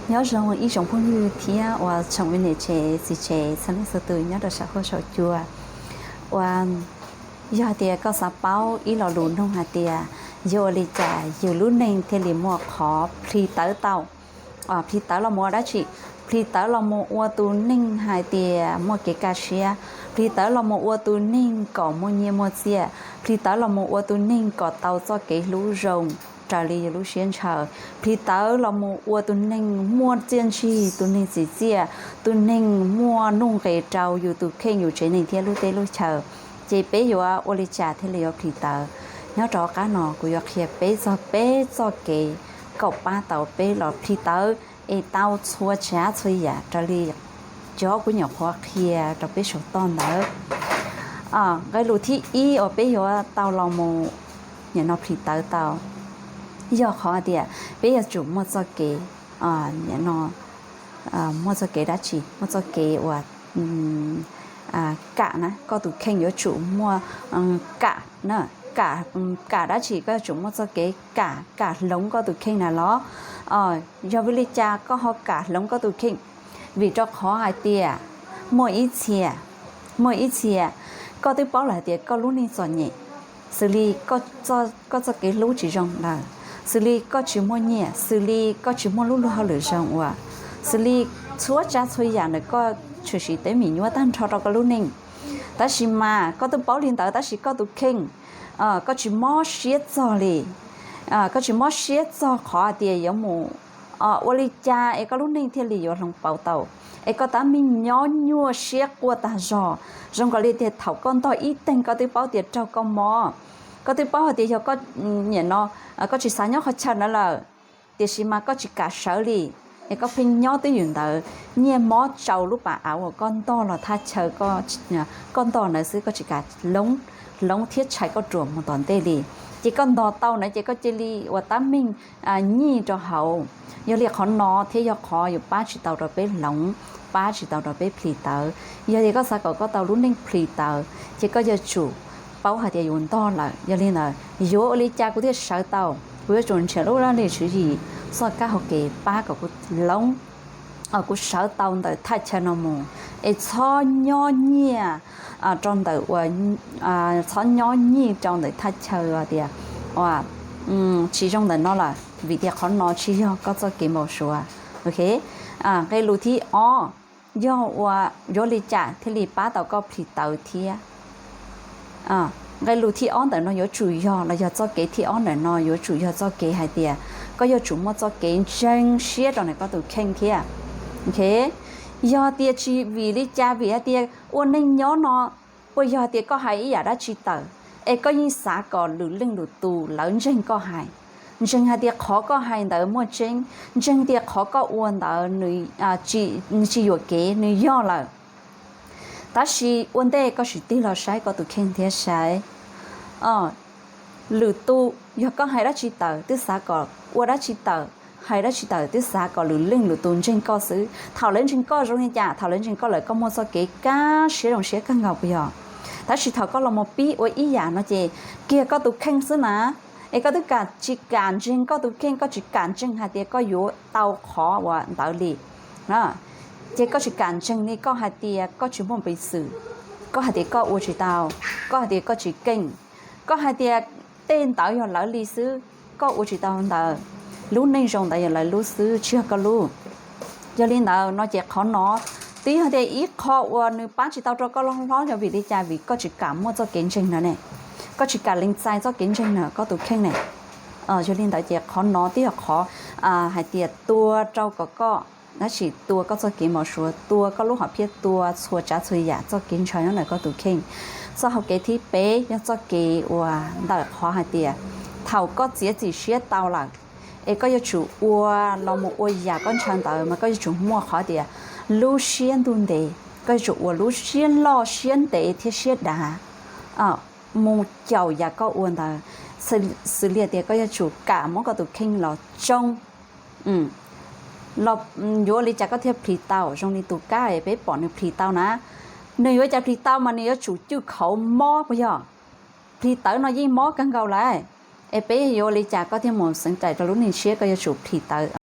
Nyob zoo ib tsoom phooj ywg thiab uas tsoom me niam tsev txiv tsev txhua leej txhua tus nyob rau saum huab saum cua. Uas yog tias koj xav paub ib lo lus nug hais tias yuav ua li cas yus lub neej thiaj li muaj qhov plhis tawv tau, plhis tawv los mus ua dab tsi? Plhis tawv los mus ua tus neeg hais tias muaj kev kaj siab, plhis tawv los mus ua tus neeg kom muaj nyiaj muaj txiaj, plhis tawv los mus ua tus neeg kom tau txoj kev hlub zoo raws li yus lub siab ntshaw, plhis tawv los mus ua tus neeg muaj txiaj ntsig, tus neeg txim txiaj, tus neeg muaj nuj nqis rau yus tus kheej yus tsev neeg thiab lub teb lub chaw. Ces peb yuav ua li cas thiaj li yuav plhis tawv? Nyob rau qab no kuv yuav qhia peb txog peb txoj kev kom pab tau peb los plhis tawv es tau txhua tsav txhua yam raws li cov kuv nyuam qhuav qhia rau peb saum toj ntawd. Nqe lus thib ib uas peb yuav tau los mus nim no plhis tawv tau yog qhov tias peb yuav tsum muaj txoj kev, nim no muaj txoj kev dab tsi? Muaj txoj kev uas kam na, koj tus kheej yuav tsum muaj kam na, kam, kam dab tsi? Koj yuav tsum muaj txoj kev kam, kam hloov koj tus kheej na los. Yog vim li cas koj ho kam hloov koj tus kheej? Vim rau qhov hais tias muaj ib txhia, muaj ib txhia koj twb paub lawm hais tias koj lub neej txom nyem, xws li koj txoj kev hlub tsis zoo lawm, xws li koj tsis muaj nyiaj, xws li koj tsis muaj lub luag hauj lwm zoo ua, xws li txhua tsav txhua yam ntawm koj tshwm sim teeb meem nyuaj tag nrho rau koj lub neej. Tab sis mas koj twb paub li ntawd tab sis koj tus kheej koj tsis mob siab txog li. Koj tsis mob siab txog qhov hais tias yuav mus ua li cas es koj lub neej thiaj li yuav hloov pauv tau, es koj tab meeg nyob nyuaj siab quaj tag zog, zoo nkaus li tias thaum koj ntog ib teeg koj twb paub tias raug koj mob, koj twb paub hais tias yog koj nim no koj tsis xav nyob qhov chaw ntawd lawm, tiam sis mas koj tsis kam sawv li, es koj pheej nyob twj ywm ntawd, nyiaj mob tsau lub pas av uas koj ntog los thaj chaw koj ntog ntawd xwb, koj tsis kam hloov thiab tshais koj ruam mus tom ntej li. Ces koj ntog tau ntawd ces koj cia li ua tab meeg nyij rau hauv. Yog li qhov no thiab yog qhov yuav pab tsis tau rau peb hloov, pab tsis tau rau peb plhis tawv. Yog tias koj xav kom koj tau lub neej plhis tawv ces koj yuav tsum paub hais tias yus ntog lawm. Yog li ntawd yuav ua li cas kuv thiaj sawv tau? Kuv yuav tsum nrhiav lub laj lim tswv yim txoj kab hau kev pab kom kuv hloov, kuv sawv tau ntawm thaj chaw no mus, es txhob nyob nyiaj rau ntawm ua, txhob nyob nyij rau ntawm thaj chaw tias tsis zoo ntawm no lawm, vim tias qhov no tsis yog koj txoj kev npau suav. Ok, nqe lus thib ob yog ua yuav li cas thiaj li pab tau koj plhis tawv thiab? Nqe lus thib ob ntawm no yuav tsum yog los yog txoj kev thib ob ntawm no yuav tsum yog txoj kev hais tias koj yuav tsum muaj txoj kev ntseeg siab rau ntawm koj tus kheej thiab. Ok, yog tias tsis vim li cas, vim hais tias ua neej nyob no, puas yog hais tias koj hais ib yam dab tsi tawm es koj yeej xav kom lwm leej lwm tus lawv ntseeg koj hais, ntseeg hais tias qhov koj hais ntawd muaj tseeb, ntseeg tias qhov koj ua ntawd nws tsis yuam kev, nws yog lawm. Tab sis ua ntej koj sim tig los saib koj tus kheej thiab saib, lwm tus yog koj hais dab tsi tawm twb xav kom ua dab tsi tawm, hais dab tsi tawm twb xav kom lwm leej lwm tus ntseeg koj xwb. Thaum lawv ntseeg koj zoo li cas? Thaum lawv ntseeg koj lawm koj muaj txoj kev kaj siab zoo siab kawg nkaus puas yog? Tab sis thaum koj los mus pib ua ib yam no ces kiag koj tus kheej xwb na, es koj twb kam tsis kam ntseeg koj tus kheej, koj tsis kam ntseeg hais tias koj yuav tau qhov uas ntawd li. Ces koj tsis kam ntseeg li, koj hais tias koj tsis muaj peev xwm, koj hais tias koj ua tsis tau, koj hais tias koj tsis keej, koj hais tias tej ntawd yog lawv li xwb, koj ua tsis tau ntawd, lub neej zoo ntawd yog lawv lub xwb tsis yog koj lub. Yog li ntawd no ces qhov no twb yog tias ib qho uas nws pab tsis tau rau koj loj hlob, yog vim li cas? Vim koj tsis kam muaj txoj kev ntseeg no ne, koj tsis kam lees txais txoj kev ntseeg no koj tus kheej ne. Yog li ntawd ces qhov no twb yog qhov hais tias tua rau kom koj, tab sis tua koj txoj kev npau suav, tua koj lub hom phiaj, tua txhua tsav txhua yam txoj kev ntshaw nyob ntawm koj tus kheej. Txoj hau kev thib peb yog txoj kev uas ntawm qhov hais tias thaum koj txiav txim siab tau lawm, es koj yuav tsum ua los mus ua yam koj ntshaw ntawd mas koj yuav tsum muaj qhov tias lub siab ntuj ntev, koj yuav tsum ua lub siab loj siab ntev thiab siab dav mus caum yam koj ua ntawd, xws li tias koj yuav tsum kam muab koj tus kheej los tsoo. Los yuav ua li cas koj thiaj plhis tau? Zoo li tus kab es peb pom nws plhis tau na, nws yuav ua cas plhis tau mas nws yuav tsum cwj khauv mob puas yog? Plhis tawv no yeej mob kawg nkaus lawm, es peb yuav ua li cas koj thiaj mus xeev rais rau lub neej tshiab? Koj yuav tsum plhis tawv